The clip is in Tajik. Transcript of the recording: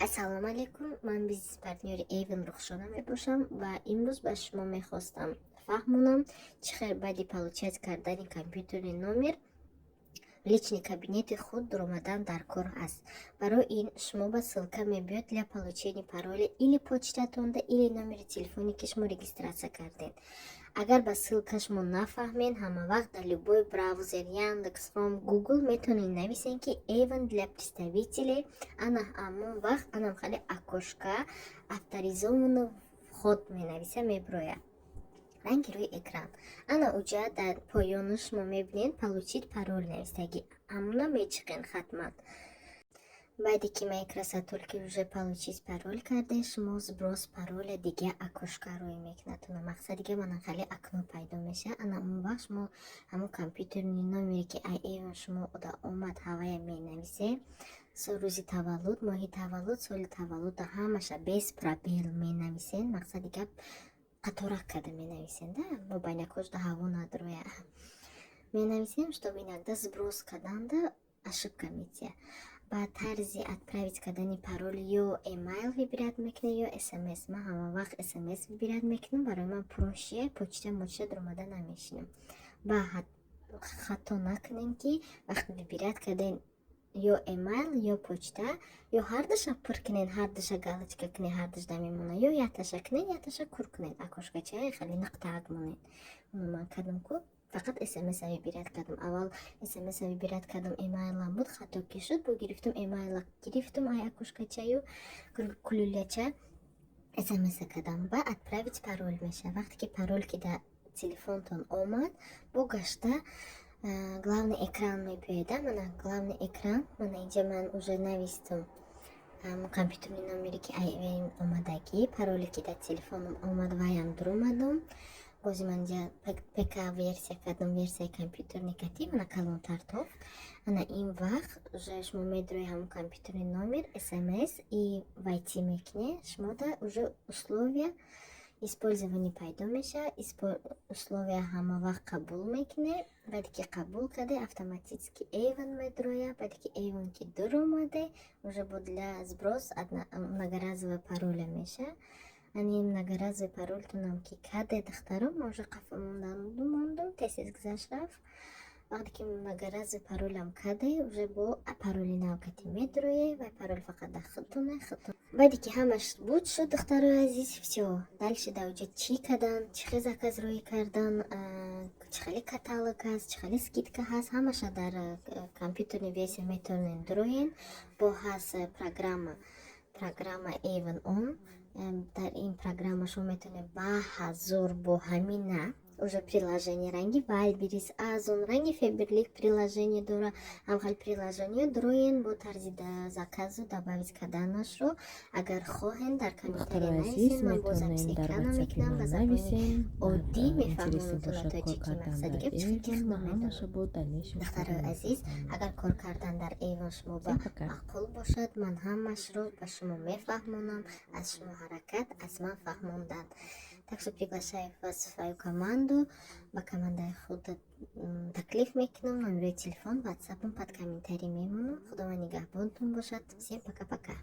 Ассалому алайкум, ман бизнес партнёри Эйвен Рухшона мебошам ва имрӯз ба шумо мехостам фаҳмонам, чӣ хел баъди получать кардани компьютерный номер личный кабинети худ дуромадан дар кор аст. Барои ин шумо ба ссылка мебиёд для получения пароля или почтатонда, или номери телефоне, ки шумо регистрация кардед. Агар ба ссылка шумо нафаҳмед, ҳама вақт дар любой браузер, Яндекс, Хром, Гугл метавонед нависед, ки «Эйвен для представителей». Ана ҳамон вақт анам хеле окошко «Авторизованный вход» менависа, мебирояд ранги рӯи экран. Ана уҷа дар поёну шумо мебинед «Получить пароль» навистагӣ, ҳамуна мечиқен хатман. Баъде ки мои красотульки уже получить пароль карде, шумо «Сброс пароля» дига окошко рӯй мекунад. Мақсад дига мана хеле окно пайдо мешавад. Ана он вақт шумо ҳамон компьютерный номере, ки ай Эйвен шумо ода омад, ҳавая менависед: рӯзи таваллуд, моҳи таваллуд, соли таваллуда, ҳамаша без пробел менависед. Мақсади гап, қаторак карда менависем да, мобайнакошда ҳаво надроя менависем, чтобы иногда сброс карданда ошибка метия. Ба тарзи отправить кардани пароль ё эмайл выбирать мекунед, ё смс. Ман ҳама вақт смс выбирать мекунам, барои ман проще, почта мочта дуромада намешинам. Ба хато накунем, ки вақт выбирать кардем ё эмайл, ё почта, ё ҳардуша пур кунед, ҳардуша галочка кунед, ҳардуш да мемонад, ё якташа кунед, якташа кур кунед, окошкача хеле нақтаак монед. Ман кардам ку, фақат смса выбирать кардам. Аввал смса выбирать кардам, эмайлам буд, хато ки шуд, бо гирифтум эмайла, гирифтум ай окошкачаю кулюляча, смса кардам. Ба «Отправить пароль» мешавад. Вақте ки пароль ки дар телефонтон омад, бо гашта главный экран мебиёяд. Мана главный экран, мана инҷа ман уже навистум компьютерный номере, ки омадагӣ, пароле, ки дар телефоном омад, ваям дуромадум. Бози ман инҷа ПК версия кардам, версияи компьютерный кати мана калонтар тофт. Ана ин вақт уже шумо медрои ҳамон компьютерный номер, смс и войти мекунед, шумода уже условия использование пайдо мешавад. Условия ҳама вақт қабул мекунед. Баъде ки қабул карде, автоматически Эйвон медрояд. Баъде ки Эйвон ки дуромаде, уже бо для сброс многоразового пароля мешавад. Ани многоразовый паролтонам ки каде, духтаром, ма уже қафо мондум, тез тез гузашт рафт. Вақте ки многоразовый паролам каде, уже бо пароли навкати медроед ва парол фақат дар худтоне, худтон. Баъде ки ҳамаш буд шуд, духтарои азиз, всё, дальше дар уҷа чӣ кардан, чӣ хел заказ рӯӣ кардан, чӣ хеле каталог ҳаст, чӣ хеле скидка ҳаст, ҳамаша дар компьютерный версия метавонед дуроен. Бо ҳаст программа Эйвен он. Дар ин программа шумо метавонед ба ҳазор бо ҳамина уже приложение ранги Вайлдберриз, Озон, ранги Фаберлик приложение дора, ҳамхел приложение дуроен, бо тарзи заказу добавить карданашро, агар хоҳен, дар комментария нависен. Ман бо запись экрана мекунам, ба забони оддӣ мефаҳмонам тоҷики. Мақсади гап, чӣ ки духтарои азиз, агар кор кардан дар Эйвон шумо ба маъқул бошад, ман ҳамашро ба шумо мефаҳмонам. Аз шумо ҳаракат, аз ман фаҳмондан. Так что приглашаю вас в свою команду. Ба командаи худ таклиф мекунам. Номерои телефон, ватсапам под комментарий мемонам. Худованд нигаҳбонтон бошад. Всем пока пока.